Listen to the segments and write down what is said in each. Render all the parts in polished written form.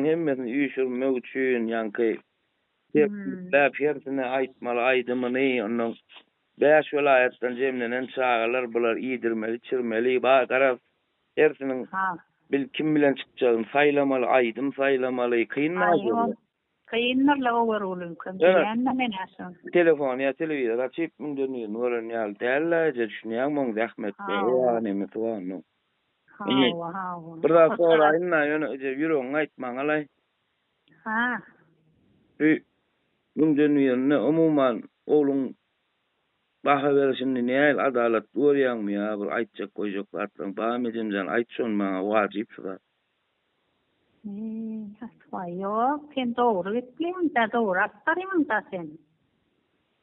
Hemmesini üýşürmek üçin ýaňky tertipläp hersine aýtmaly aýdymyny, onnoň bäş welaýatdan jemlenen çagalar bular iýdirmeli, içirmeli, ba garaz hersiniň bil kim bilen çykjagyny saýlamaly, aýdym saýlamaly, kyn Aý, kyndyr-la Öwürgulyňkam, bilýän-dä men-ä şony. Telefony ýa telewizor açyp müňden birini gören ýaly däl-ä eje, düşünýäňmi oň zähmetleri bar, nemesi bar onuň. Hawa, hawa. Bir zat soraýyn-da, ýöne eje ýüregiňi aýt maňa-laý. Ha. Şu müňden birinde umuman ogluň baha berişini nähili adalatly görýäňmi ýa bir aýtjak goýjak zatlaryň barmy ejemjan aýt şony maňa wajyp şu zat. Asla ýok, sen dogry gepleýäň-dä, dogry alyp barýaň-da sen.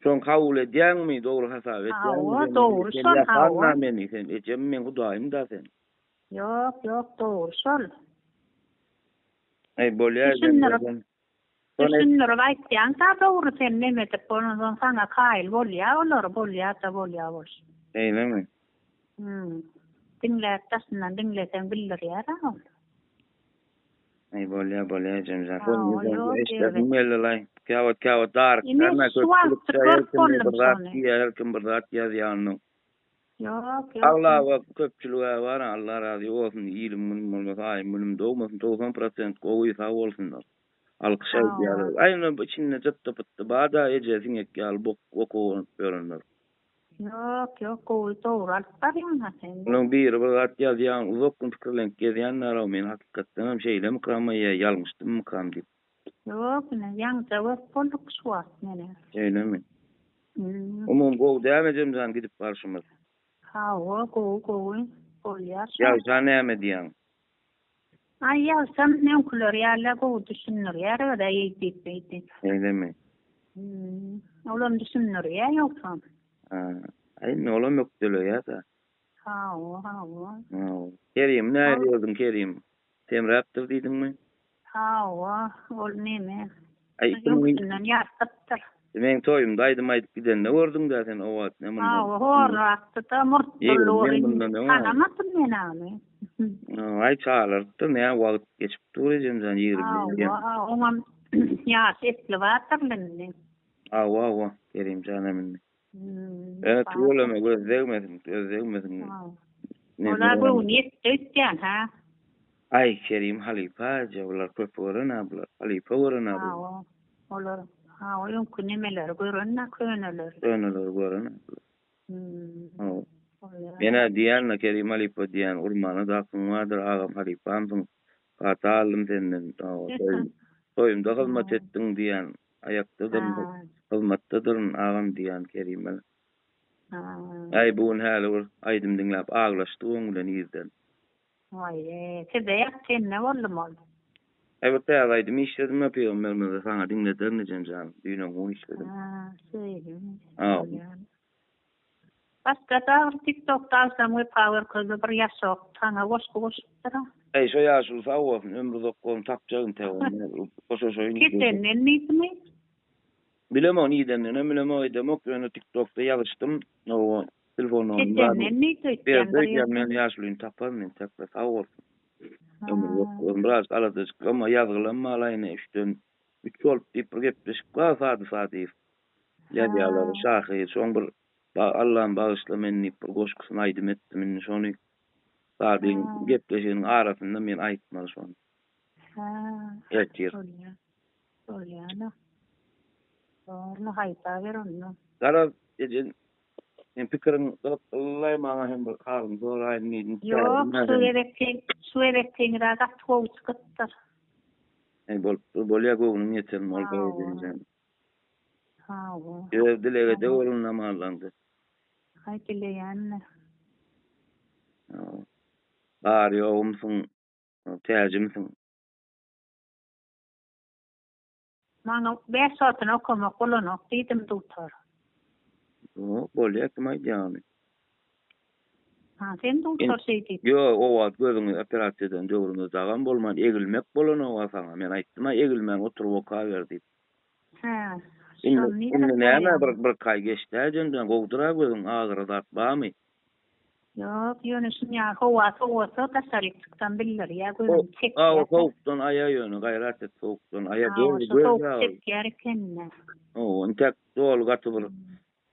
Şony kabul edýäňmi, dogry hasap edýäňmi? Hawa, dogry şol, hawa. Sen meni, sen ejem, meň hudaýym-da sen. Ýok, ýok, dogry şol. Eý, bolýa ejem, Düşündirip, düşündirip aýtýaň-da dogry sen neme edip, ondan saňa kaýyl bolýa olar, bolýa-da, bolýa bolşy. Şeýlemi? Hum. Diňläp, daşyndan diňleseň bildirýär-ä ol. Eý bolýa bolýa ejemjan. Eşdesim geldilaý. Käwagt käwagt darykýan-a Ine şu wagtjyk görüp boldum bir zat diýýär, her kim bir zat ýazýar onnoň. Ýok, ýok. Aglaba köpçülig-ä bar, Allah razy bolsun, ilim günüm bolmasa, aýym günüm dogmasyn, 90% gowy, sag bolsunlar. Alkyş aýdýarlar. Aý indi içinde jytdy-pytdy bar-da, eje siňek ýaly bok boka gonup ýörenler. Ýok, ýok, gowy, dogry alyp barýaň-a sen. Olaň biri bir zat ýazýan, uzak gün pikirlenip gezýänler-ow, men hakykatdanam şeýlemikam-aý ýa ýalňyşdymmykam diýip. Ýok, ine, ýaňyja görüp bolduk şu wagt meni. Şeýlemi? Umumy gowy dämi ejemjan gidip barşymyz? Hawa, gowy, gowy. Bolýar şo. Ýagşa näme diýýäň? Aý, ýagşam öňküleri ýaly gowy düşündirýär öz-ä eýdip beýdip. Şeýlemi? Olam düşündirýär ýogsam. Ha, aý indi olam ökdeleýär-dä. Hawa, hawa. Hawa. Kerimi nähili gördüň Kerim? Semräpdir diýdiňmi? Hawa, ol neme? Aý, Öňküsinden ýartypdyr. Meň toýumda aýdym aýdyp gidende gördüň-dä sen o wagt ne mundan. Hawa, horrakdy-da, murt Ýigrimi ýyl mundan öň. Tanamadym men ony. Aý, çalarypdyr, nä wagt geçip dur ejemjan 20 ýyl. Hawa, oňam ýaşy esli bardyr indi. Hawa, hawa, Kerimjanam indi. Ýöne tüweleme göz degmesin, göz degmesin. Ola göwni ýetdi öýtýän, hä? Aý, Kerim halypa eje, bular köpi gören-ä bular. Halypa gören-ä bular. Hawa, olar, hawa, öňki nemeleri gören-ä, köneleri. Köneleri gören-ä bular. Hawa. Men-ä diýýän-le, Kerim halypa diýýän, urmana-da hakyň bardyr, agam halypamsyň. Pata aldym senden, hawa, toýumda hyzmat etdiň diýýän. Aýakdadyryn, hyzmatdadyryn agam diýýän Kerime. Äý, bu gün häli bir aýdym diňläp aglaşdyk oň bilen irden. Waý, size ýatdy indi boldum ol. Äý, bir täze aýdym işledim-ä pygamberimize saňa diňlederin ejem jan. Düýn öňňun işledim. Ha, şeýlemi? Hawa. Başga da bir tiktokda agşam Wepa görkezdi bir ýaşok saňa goşgy goşupdyr. Eý şo ýaşuly sag bolsun ömri uzak bolsun tapjak intäk ony goşaşaýyn. Ketenden diýdimi? Bilemok nidendenem bilemok edemok ýöne tiktokda ýazyşdym owo telefon nomerini Ketenden diýdi öýtýän bir ýerde. Men ýaşulyny taparyn entäk sag bolsun. Ömri uzak bolsun birazjyk aladajyk emma ýazgylam balaýyny üçden üç bolup diýip bir gepleşik bar Sady Sadyýew. Ýazýarlar şahyr şoň bir Allam bagyşla meni diýip bir goşgusyny aýdym etdim indi şony Sadyň gepleşiginiň arasynda men aýtmaly şony. Hä. Ertir. Bolýa. Bolýa-la. Borla haýdaber onda. Garaz eje seň pikiriň gyzyklylaý maňa hem bir halyňy soraýyn diýdim. Ýok şu gezekki şu gezekkiňiz-ä gaty gowy çykypdyr. Eý bolupdyr bolýa göwnüň ýeten bolsa ejem. Hawa. Öz dileg ede görüň namazlaňda. Haý dileýänmi. Hawa. Bar ýogumsyň, täjimsiň. Maňa bäş wagtyny okamak bolanok diýdim dutar. Ýok, bolýa kim aýdýar ony. Ha, sen dutar şeý diýip. Ýok, o wagt gözüňi operasiýa eden döwrüňiz dagam bolman egilmek bolanok-a saňa. Men aýtdym-a egilmän oturyp okaber diýip. Hä. Indi, indi näme bir bir aý geçdi-ä jemden gowudyr-a gözüň agyry zat barmy? Ýok, ýöne şuny ýaly howa sowasa daşaryk çyksam bildirýär, gözüm çekýär. Hawa, sowukdan aýa ýöne, gaýrat et, sowukdan aýa göz, göz sowuk çekýär ekeni. Hawa, intäk doly gaty bir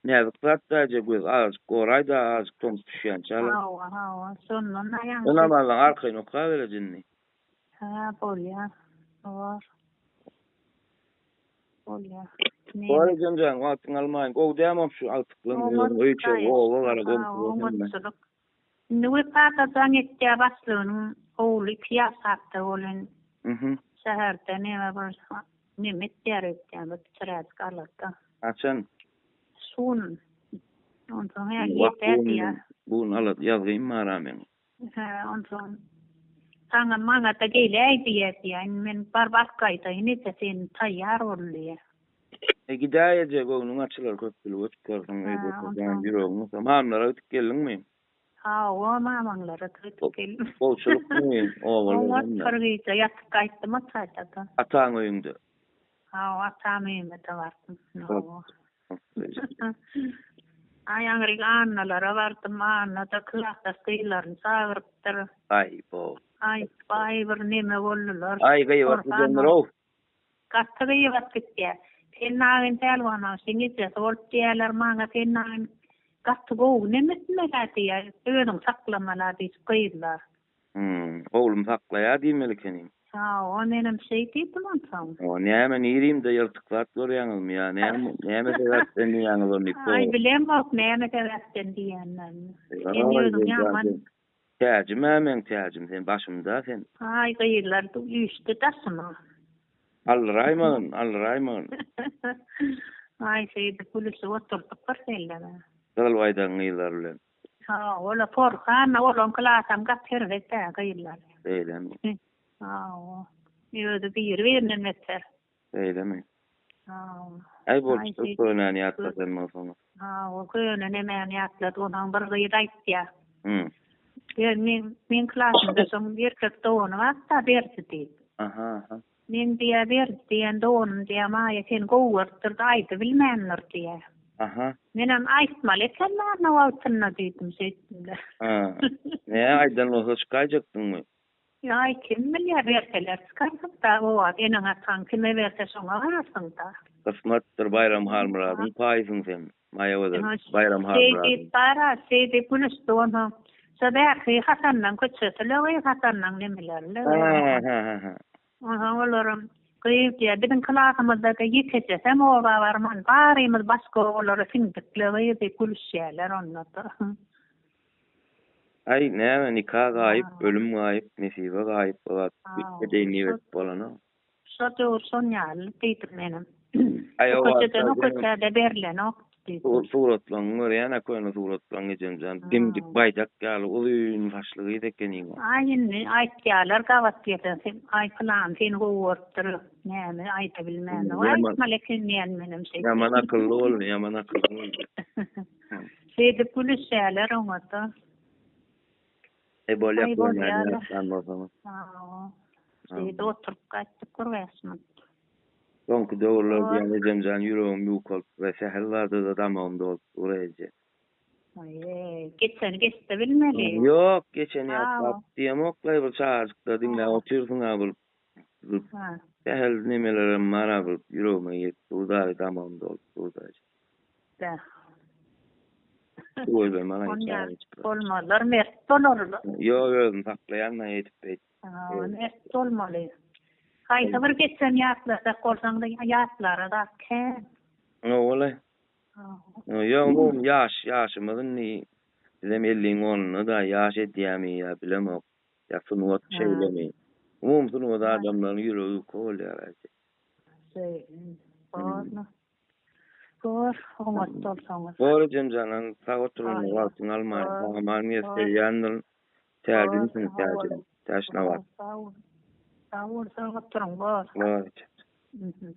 näzik zat daýja göz, azajyk goraý-da, azajyk tomus düşýänçä. Hawa, hawa, şondan aýaň. Ynamalyň arkaýyn okaberej indi. Hä, bolýar. Bor. Bolýar. Bor ejem jan, wagtyňy almaýyn. Gowy dämi şu agtyklaň özüň öý içeri, oba gara goňşy Oňatçylyk. Indi Wepa-da jaň etýär başlygynyň ogly iki ýaşapdyr welin. Şäherde neme bir neme etýär öýtýän bir kiçiräjik alada. Haçan? Şu gün. Onsoň hä ýeter diýýär. Bu gün alada ýazgym bar-a meň. Hä, onsoň saňa maňa-da geläý diýýär diýýär. Indi men baryp alyp gaýdaýyn eje, sen taýýar bol diýýär. E, gidäý eje, göwnüň açylar, köpçülige çykarsyň, öýde otursaň, ýüregiň gysar. Mamlara gidip geldiňmi? Hawa, mamaňlara gidip geldim. Gowçulykmy, obalar Oňat bir gije ýatyp gaýtdym o taýda-da. Ataň öýüňde? Hawa, atam öýüme-de bardym. Hawa. Aý, aňryk Annalara bardym. Anna-da klasdaş gyzlaryny çagyrypdyr. Aý, bo. Aý, baý bir neme boldular. Aý, gyýbat gidendir-ow. Gaty gyýbat gitýär. Sen Nagin Pälwanowşyň ejesi bolup diýýärler maňa, sen Nagin gaty gowy neme etmel-ä diýýär, özüňi saklamaly-a diýşip gyzlar. Hum, oglum saklaýar diýmeli ekeniň. Hawa, menem şeý diýdim onsoň. Hawa, näme nirimde ýyrtyk zat görýäňizmi ýa näme, näme sebäpden diýýäňiz ony? Aý, bilemok näme sebäpden diýýänlerini. Sen özüň ýaman. Täjim-ä meň täjim, sen başymda sen. Aý, gyzlar üýşdi daşyma. Aldyraýmagyn, aldyraýmagyn. Aý, şeýdip gülüşip oturdyk bir selleme. Gyzyl baýdagyň gyzlary bilen. Hawa, porhan, olaň klasam gaty erbet-ä gyzlar. Beýlemi? Hawa. Özi biri-birinden beter. Beýlemi? Hawa. Aý bolupdyr, könäni ýatladan bolsaňyz. Hawa, köne nemäni ýatlady, onuň bir gyz aýtýar. Hum. Ýa meň, meň klasymda şoň erkek dogany bar-da, Berdi diýip. Aha, aha. Meň diýýär, Berdi diýen doganym diýýär, Maýa seni gowy görüpdir-de, aýdybilmändir diýýär. Aha. Menem aýtmaly eken-dä wagtynda diýdim şeýtdim-de. Ha. Nä, aýdan bolsa çykaýjakdyňmy? Aý, kim bilýär, berseler çykarsyň-da, o wagt eneň-ataň kime berse şoňa bararsyň-da. Kysmatdyr, Baýram Halmyradyň paýysyň sen, Maýagözel, Baýram Halmyradyň. Şeýdip bar-a, şeýdip gülüşdik onsoň. Şo bärki Hasanlaň köçesi-le gyz, Hasanlaň nemeleri-le. Hä, hä, hä, hä. Onsoň olaram, Gyz diýýär, biziň klasymyzda-da ýekejesem oba barman, barymyz başga obalara siňdik-le gyz diýip gülüşýärler onda-da. Aý, näme, nika gaýyp, ölüm gaýyp, nesibe gaýyp, o zat üýtgedeýin diýip edip bolanok. Şo döwür şon ýaly diýdim menem. Aý, O o köçeden o wagtlar köçä-de berlenok diýdim. Suratlaryňy görýän-ä, köne suratlaryňy ejem jan, dimdik baýdak ýaly uzyn saçly gyz ekeniň. Aý, indi aýtýarlar gabat gelseň, sen, aý, pylany seni gowy görüpdir, näme, aýda bilmänok. Aýtmaly eken diýýän menem şeýdip. Ýaman akylly boldy, ýaman akylly boldy. Şeýdip gülüşýärler oňa-da. E bolýa Aý görmän bolýa-da. ýatlan bolsaňyz. Hawa. Şeýdip oturyp gaýtdyk bir bäş minut. Soňky döwürler Bor. diýen ejemjan ýüregim ýukalyp we sähel zada-da damagym dolup dur eje. Aý, geçeni geçdi bilmeli. Ýok, geçeni Hawa. ýatlap diýemok-laý bir çagajykda diňläp otyrsyň-a bir bir Ha. sähel nemelerem bar-a bir ýüregime girip dur dagy damagym dolup dur dagy. Beh. Goýbermän Onýa aýtýar. bolmazlar, mert bolarlar. Ýok, özüm saklaýan-da eýdip beýdip. Ha, mert bolmaly. Haýsy bir geçen ýatlasak bolsaň-da ýatlara zat kän. Hawa-la. Ýok, umumy ýaş, ýaşymyz indi bizem elliň onunda-da ýaş edýämi ýa bilemok. Ýa sungat şeýlemi? Umumy sungat adamlaryň ýüregi ýuka bolýar aýtýa. Şeýle. Bormy? Bor, oňat bolsaňyz. Bor ejemjan, sag otur indi wagtyňy almaýyn. Sag-aman gez, söýýändirin. Täjimsiň, täjim. Täçnabat. Sag bol. Sag bol, sag oturyň, bor. Bor ejem.